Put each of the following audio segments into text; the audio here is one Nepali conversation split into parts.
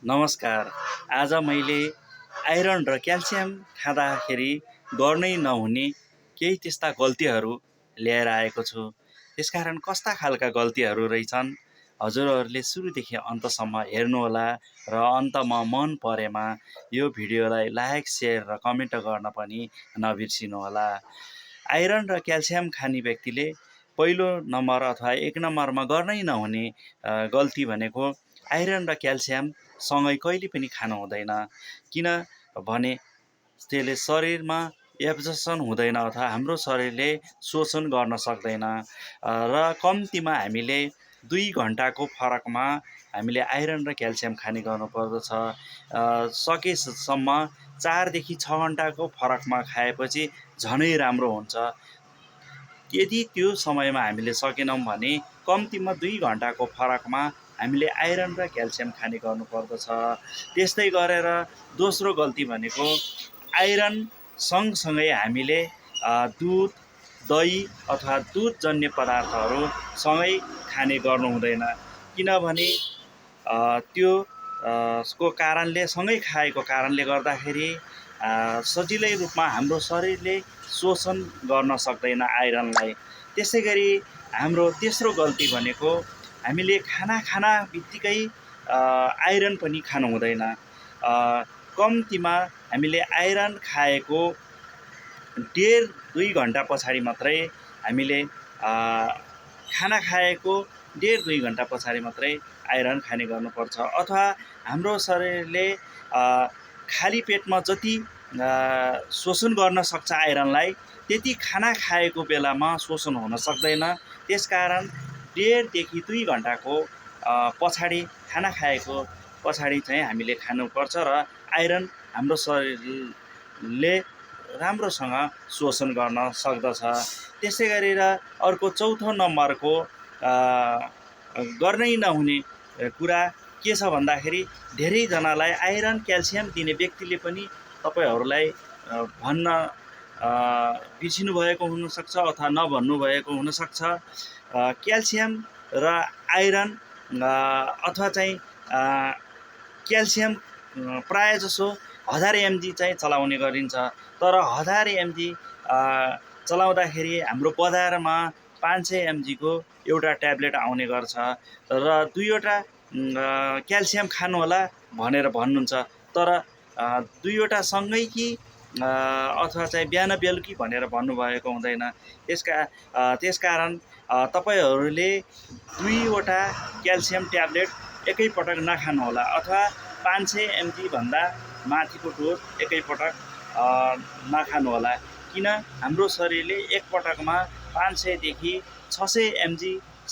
नमस्कार। आज मैले आइरन र क्याल्सियम खाँदाखेरि गर्नै नहुने केही त्यस्ता गल्तीहरू ल्याएर आएको छु। त्यसकारण कस्ता खालका गल्तीहरू रहेछन् हजुरहरूले सुरुदेखि अन्तसम्म हेर्नुहोला र अन्तमा मन परेमा यो भिडियोलाई लाइक, सेयर र कमेन्ट गर्न पनि नबिर्सिनुहोला। आइरन र क्याल्सियम खाने व्यक्तिले पहिलो नम्बर अथवा एक नम्बरमा गर्नै नहुने गल्ती भनेको आइरन र क्याल्सियम सँगै कहिले पनि खानु हुँदैन। किनभने त्यसले शरीरमा एब्जर्सन हुँदैन अथवा हाम्रो शरीरले शोषण गर्न सक्दैन र कम्तीमा हामीले 2 घन्टाको फरकमा हामीले आइरन र क्याल्सियम खाने गर्नुपर्दछ। सकेसम्म 4 देखि 6 घन्टाको फरकमा खाएपछि झनै राम्रो हुन्छ। यदि त्यो समयमा हामीले सकेनौँ भने कम्तीमा 2 घन्टाको फरकमा हामीले आइरन र क्याल्सियम खाने गर्नुपर्दछ। त्यस्तै गरेर दोस्रो गल्ती भनेको आइरन सँगसँगै हामीले दुध, दही अथवा दुधजन्य पदार्थहरू सँगै खाने गर्नु हुँदैन। किनभने त्यो को कारणले सँगै खाएको कारणले गर्दाखेरि सजिलै रूपमा हाम्रो शरीरले शोषण गर्न सक्दैन आइरनलाई। त्यसै गरी हाम्रो तेस्रो गल्ती भनेको हामीले खाना बित्तिकै आइरन पनि खानु हुँदैन। कम्तीमा हामीले आइरन खाएको 1.5-2 घन्टा पछाडि मात्रै हामीले खाना खाएको 1.5-2 घन्टा पछाडि मात्रै आइरन खाने गर्नुपर्छ। अथवा हाम्रो शरीरले खाली पेटमा जति शोषण गर्न सक्छ आइरनलाई त्यति खाना खाएको बेलामा शोषण हुन सक्दैन। त्यसकारण 1.5 देखि 2 घन्टाको पछाडि खाना खाएको पछाडि चाहिँ हामीले खानुपर्छ र आइरन हाम्रो शरीरले राम्रोसँग शोषण गर्न सक्दछ। त्यसै गरेर अर्को चौथो नम्बरको गर्नै नहुने कुरा के छ भन्दाखेरि धेरैजनालाई आइरन क्याल्सियम दिने व्यक्तिले पनि तपाईहरूलाई भन्न बिर्सिनु भएको हुनसक्छ अथवा नभन्नु भएको हुनसक्छ। क्याल्सियम र आइरन अथवा चाहिँ क्याल्सियम प्राय जसो 1000 mg चाहिँ चलाउने गरिन्छ। तर 1000 mg चलाउँदाखेरि हाम्रो बजारमा 500 mg को एउटा ट्याब्लेट आउने गर्छ र 2वटा क्याल्सियम खानुहोला भनेर भन्नुहुन्छ। तर 2वटा सँगै कि अथवा चाहिँ बिहान बेलुकी भनेर भन्नुभएको हुँदैन। त्यसकारण तपाईहरूले 2वटा क्याल्सियम ट्याब्लेट एकैपटक नखानुहोला अथवा 500 mg भन्दा माथिको डोज एकैपटक नखानुहोला। किन हाम्रो शरीरले एकपटकमा 500 देखि 600 mg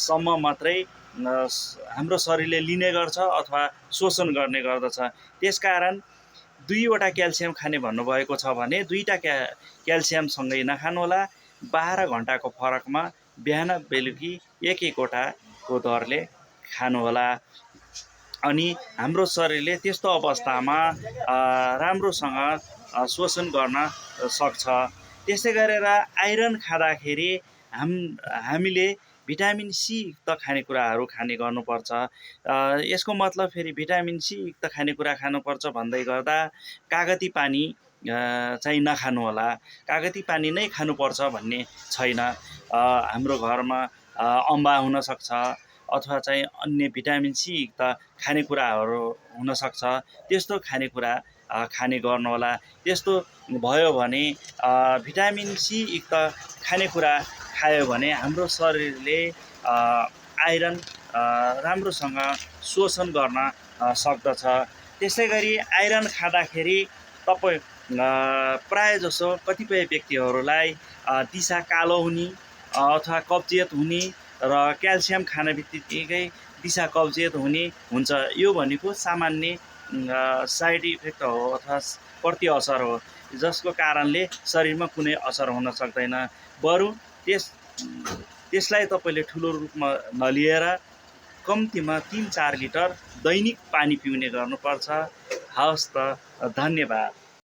सम्म मात्रै हाम्रो शरीरले लिने गर्छ अथवा शोषण गर्ने गर्दछ। त्यसकारण 2वटा क्याल्सियम खाने भन्नुभएको छ भने 2टा क्याल्सियमसँगै नखानुहोला। 12 घन्टाको फरकमा बिहान बेलुकी एक-एकवटाको दरले खानुहोला। अनि हाम्रो शरीरले त्यस्तो अवस्थामा राम्रोसँग शोषण गर्न सक्छ। त्यसै गरेर आइरन खाँदाखेरि हामीले भिटामिन सी युक्त खानेकुराहरू खाने गर्नुपर्छ। यसको मतलब फेरि भिटामिन सी युक्त खानेकुरा खानुपर्छ भन्दै गर्दा कागती पानी चाहिँ नखानुहोला। कागती पानी नै खानुपर्छ भन्ने छैन। हाम्रो घरमा अम्बा हुनसक्छ अथवा चाहिँ अन्य भिटामिन सी युक्त खानेकुराहरू हुनसक्छ। त्यस्तो खानेकुरा खाने गर्नुहोला। त्यस्तो भयो भने भिटामिन सी युक्त खानेकुरा खायो भने हाम्रो शरीरले आइरन राम्रोसँग शोषण गर्न सक्दछ। त्यसै गरी आइरन खाँदाखेरि तपाईँ प्राय जसो कतिपय व्यक्तिहरूलाई दिसा कालो हुने अथवा कब्जियत हुने र क्याल्सियम खाने बित्तिकै दिसा कब्जियत हुने हुन्छ। यो भनेको सामान्य साइड इफेक्ट हो अथवा प्रति असर हो जसको कारणले शरीरमा कुनै असर हुन सक्दैन। बरु त्यसलाई तपाईँले ठुलो रूपमा नलिएर कम्तीमा 3-4 लिटर दैनिक पानी पिउने गर्नुपर्छ। हवस् त, धन्यवाद।